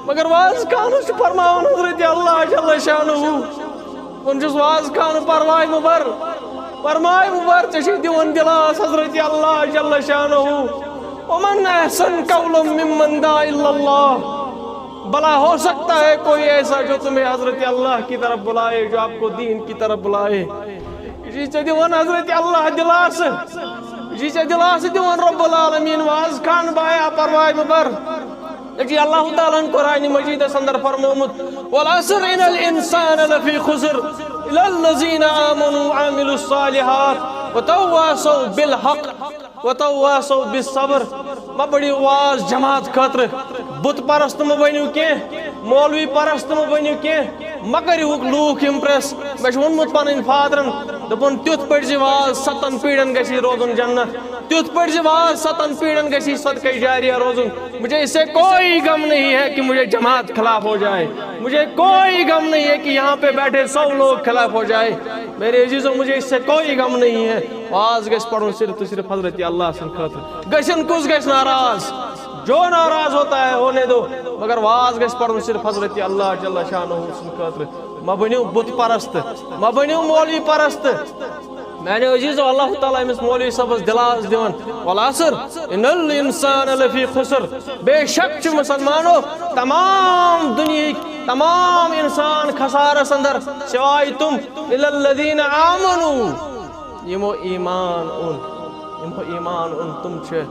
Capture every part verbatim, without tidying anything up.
مگر واز خانس چھُ فرماوان حضرت اللہ جل شانہ، ووٚن چھُس واز خان، پرواے مہٕ بر، پرواے مہٕ بر، ژےٚ چھُے دِوان دِلاس حضرت اللہ جل شانہ۔ ومن احسن قولا ممن دعا الی اللہ، بھلا ہو سکتا ہے کوئی ایسا جو تمہیں حضرت اللہ کی طرف بلائے، جو آپ کو دین کی طرف بلائے۔ یہِ چھُے ژےٚ دِوان حضرت اللہ دِلاسہٕ، یہِ چھُے ژےٚ دِلاسہٕ دِوان رب العالمین۔ واز خان بایا، پرواے مہٕ بر، یہِ چھُے اللہ تعالیٰ ہن قرآن مجیدس اندر فرمومُت، والعصر ان الانسان لفی خسر الا الذین آمنوا وعملوا الصالحات وتواصوا بالحق وتواصوا بالصبر۔ مہ پٔرِو واز جماعت خٲطرٕ، بت پرست مہ بٔنِو کینٛہہ، مولوی پرست مہ بٔنِو کینٛہہ، مہ کٔرِوُکھ لوٗکھ impress۔ مےٚ چھُ ووٚنمُت پنٕنۍ فادرن، دوٚپُن، تیُتھ پٔرۍ زِ واز، ستن پیٖرن گژھی روزُن جنت، تیُتھ پٔرۍ زِ واز، ستن پیٖرن گژھی صدقے جاریہ روزُن۔ مجھے اس سے کوئی غم نہیں ہے کہ مجھے جماعت خلاف ہو جائے، مجھے کوئی غم نہیں ہے کہ یہاں پہ بیٹھے سو لوگ خلاف ہو جائے۔ میرے عزیزوں، مجھے اس سے کوئی غم نہیں ہے۔ واز گژھِ پرُن صرف تہٕ صرف حضرت اللہ سٕنٛدِ خٲطرٕ۔ گژھن کُس گژھِ ناراض؟ جو ناراض ہوتا ہے ہونے دو، مگر واز گژھِ پرُن صرف حضرت اللہ جل شانہ سٕنٛدِ خٲطرٕ۔ مہ بٔنِو بت پرست، مہ بٔنِو مولوی پرست۔ میانیو عزیزو، اللہ تعالیٰ أمِس مولوی صٲبس دِلاس دِوان، والعصر ان الانسان لفی خسر، بے شک چھِ مسلمانو، تمام دُنیہٕکۍ تمام انسان خسارس اندر، سوائے تِم، الا الذین آمنوا، یِمو ایمان اوٚن، یِمو ایمان اوٚن، تِم چھِ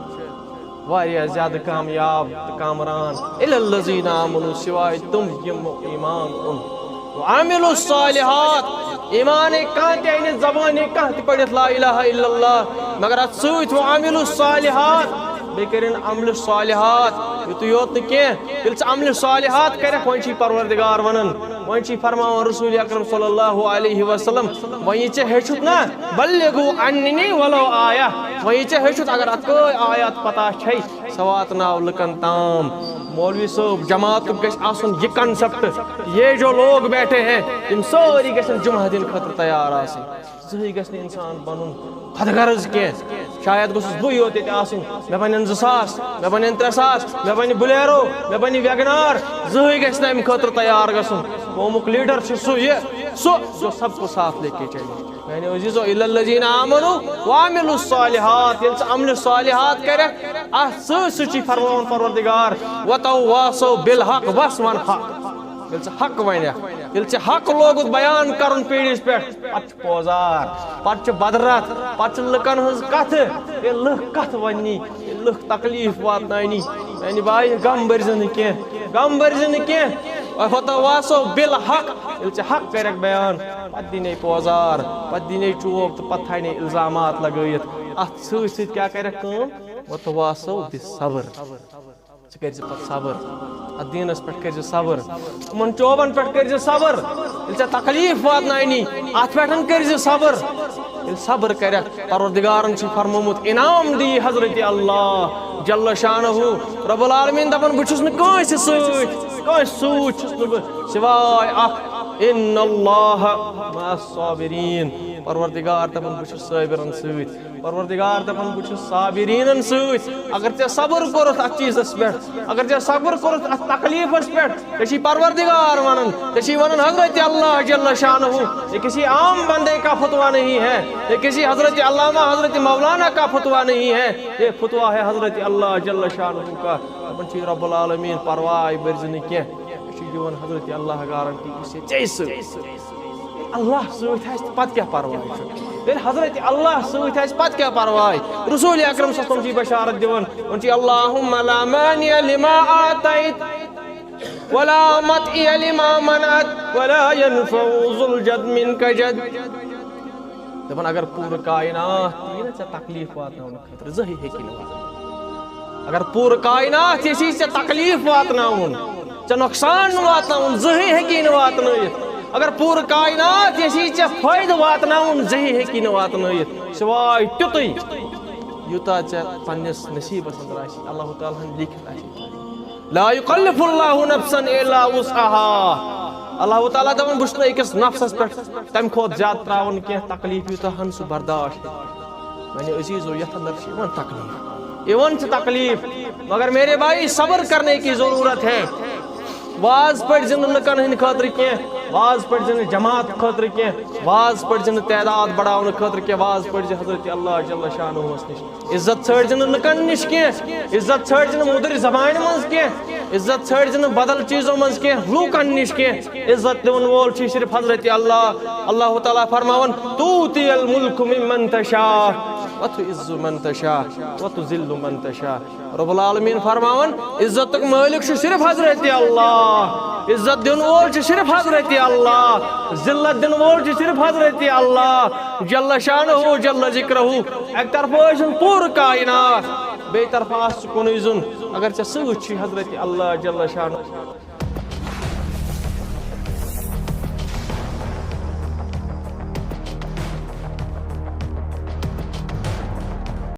واریاہ زیادٕ کامیاب تہٕ کامران۔ الا الذین آمنوا، سوائے تِم یِمو ایمان اوٚن۔ وعملوا الصالحات، ایمان ہیٚکہِ کانٛہہ تہِ أنِتھ، زبٲنۍ ہیٚکہِ کانٛہہ تہِ پٔرِتھ لا الہ الا اللہ، مگر اتھ سۭتۍ وعملوا الصالحات، بیٚیہِ کٔرِن عملِ صالحات۔ یُتُے یوت نہٕ کینٛہہ، ییٚلہِ ژٕ عملِ صالحات کرکھ، وۄنۍ چھُے پروردگار ونان، وۄنۍ چھُے فرماوان رسول اکرم صلی اللہ علیہ وسلم، وۄنۍ یہِ ژےٚ ہیٚچھُتھ نا، بلغوا عنی ولو آیہ، وۄنۍ یہِ ژےٚ ہیٚچھُتھ، اگر اکٲے آیات پتہ چھے، سُہ واتناو لُکن تام۔ مولوی صٲب، جماعتُک گژھِ آسُن یہِ concept، یہ جو لوگ بیٹھے ہیں، یِم سٲری گژھن جمعہ دِنہٕ خٲطرٕ تیار آسٕنۍ۔ زٕہٕے گژھِ نہٕ انسان بنُن خۄد غرض کینٛہہ۔ شاید گوٚژھُس بٕے یوت ییٚتہِ آسُن، مےٚ بنن زٕ ساس، مےٚ بنن ترٛےٚ ساس، مےٚ بنہِ بلیرو، مےٚ بنہِ ویگنار۔ زٕہٕے گژھِ نہٕ امہِ خٲطرٕ تیار گژھُن۔ قومُک لیڈر چھُ سُہ یہِ، سُہ جو سب کو ساتھ لے کے چلے۔ میانیو عزیزو، الا الذین آمنوا وعملوا الصالحات، ییٚلہِ ژٕ عملِ صالحات کرکھ، اتھ سۭتۍ سۭتۍ چھُے فرماوان پروردگار، وتواصوا بالحق، بس ون حق۔ ییٚلہِ ژٕ حق ونکھ، ییٚلہِ ژےٚ حق لوگُت بیان کرُن پیٖرِس پٮ۪ٹھ، پتہٕ چھُ پوزار، پتہٕ چھُ بدرتھ، پتہٕ چھِ لُکن ہٕنٛز کتھٕ۔ ییٚلہِ لُکھ کتھٕ وننی، ییٚلہِ لُکھ تکلیف واتناونی، میانہِ بایہِ، غم بٔرزِ نہٕ کینٛہہ، غم بٔرزِ نہٕ کینٛہہ۔ وتواصوا بالحق، ییٚلہِ ژےٚ حق کرکھ بیان، پتہٕ دِنے پوزار، پتہٕ دِنے چوب تہٕ پتہٕ تھاونے الزامات لگٲیِتھ۔ اتھ سۭتۍ سۭتۍ کیٛاہ کرکھ کٲم؟ وتواصوا بالصبر۔ ژٕ کٔرۍ زِ پتہٕ صبر، اتھ دیٖنس پٮ۪ٹھ کٔرۍ زِ صبر، یِمن چوبن پٮ۪ٹھ کٔرۍ زِ صبر۔ ییٚلہِ ژےٚ تکلیف واتناونی، اتھ پٮ۪ٹھ کٔرۍ زِ صبر۔ ییٚلہِ صبر کرکھ، پروردگارن چھُ فرمومُت، انعام دی حضرت اللہ جل شانہ۔ رب العالمین دپان، بہٕ چھُس نہٕ کٲنٛسہِ سۭتۍ، کٲنٛسہِ سۭتۍ چھُس نہٕ بہٕ سوائے اکھ، ان اللہ مع الصابرین۔ پروردگار دپان، بہٕ چھُس صٲبرن سۭتۍ۔ پروردگار دپان، بہٕ چھُس صابریٖنن سۭتۍ۔ اگر ژےٚ صبر کوٚرُتھ اتھ چیٖزس پٮ۪ٹھ، اگر ژےٚ صبر کوٚرُتھ اتھ تکلیفس پٮ۪ٹھ، ژےٚ چھُے پروردگار ونان، ژےٚ چھُے ونان حضرت اللہ جل شانہ، یہ کسی عام بندے کا فتویٰ نہیں ہے، یہ کسی حضرت علامہ، حضرت مولانا کا فتویٰ نہیں ہے، یہ فتویٰ ہے حضرت اللہ جل شانہ کا۔ دپان چھُے رب العالمین، پرواے بٔرزِ نہٕ کینٛہہ، ژےٚ چھُے دِوان حضرت اللہ گارنٹی، یُس یہِ ژےٚ سۭتۍ۔ اللہ سۭتۍ آسہِ، پتہٕ کیٛاہ پرواے چھُ؟ ییٚلہِ حضرت اللہ سۭتۍ آسہِ، پتہٕ کیٛاہ پرواے؟ رسول اکرم صلی اللہ علیہ وسلم چھِ بشارت دِوان، وۄنۍ چھِ، اللہم لا مانع لما اعطیت ولا معطی لما منعت ولا ينفع ذا الجد منك الجد۔ دپان، اگر پوٗرٕ کائنات تہِ یی نہ ژےٚ تکلیف واتناونہٕ خٲطرٕ، زٕہٕے ہیٚکہِ نہٕ واتنٲوِتھ۔ اگر پوٗرٕ کائنات یژھی ژےٚ تکلیف واتناوُن، ژےٚ نۄقصان واتناوُن، زٕہٕے ہیٚکی نہٕ واتنٲوِتھ۔ اگر پوٗرٕ کائنات یژھی ژےٚ فٲیدٕ واتناوُن، زٕہٕے ہیٚکی نہٕ واتنٲوِتھ، سوائے تیُتُے یوٗتاہ ژےٚ پننِس نصیٖبس اندر آسی، اللہ تعالیٰ ہن لیکھِتھ آسی۔ لا یکلف اللہ نفسا الا وسعها۔ اللہ تعالیٰ دپان، بہٕ چھُس نہٕ أکِس نفسس پٮ۪ٹھ تمہِ کھۄتہٕ زیادٕ تراوان کینٛہہ تکلیف یوٗتاہ ہن سُہ برداشت ہیٚکہِ۔ میانہِ عزیزو، یتھ اندر چھِ یِوان تکلیف۔ یِوان چھِ تکلیف، مگر میرے بھائی، صبر کرنے کی ضرورت ہے۔ واز پٔرۍ زِ نہٕ لُکن ہٕنٛدِ خٲطرٕ کینٛہہ، واز پٔرۍ زِ نہٕ جماعت خٲطرٕ کینٛہہ، واز پٔرۍ زِ نہٕ تعداد بڑاونہٕ خٲطرٕ کینٛہہ، واز پٔرۍ زِ حضرت اللہ جل شانہس نِش۔ عزت ژھٲنٛڈۍ زِ نہٕ لُکن نِش کینٛہہ، عزت ژھٲنٛڈۍ زِ نہٕ مُدٕرِ زبانہِ منٛز کینٛہہ، عزت ژھٲنٛڈۍ زِ نہٕ بدل چیٖزو منٛز کینٛہہ، لوٗکن نِش کینٛہہ۔ عزت دِوَن وول چھُ صرف حضرت اللہ۔ اللہ تعالیٰ فرماوان، "تؤتی الملک ممن تشاء، وتعز من تشاء، وتذل من تشاء۔" رب العالمین فرماوان، عزتُک مٲلِک چھُ صرف حضرت اللہ، عزت دِنہٕ وول چھُ صرف حضرت اللہ، ذلت دِنہٕ وول چھُ صرف حضرت اللہ جل شانہ جل ذکرہ۔ اَکہِ طرفہٕ ٲسِن پوٗرٕ کائنات، بیٚیہِ طرفہٕ آسہِ کُنُے زوٚن، اگر ژےٚ سۭتۍ چھُے حضرت اللہ جل شانہ۔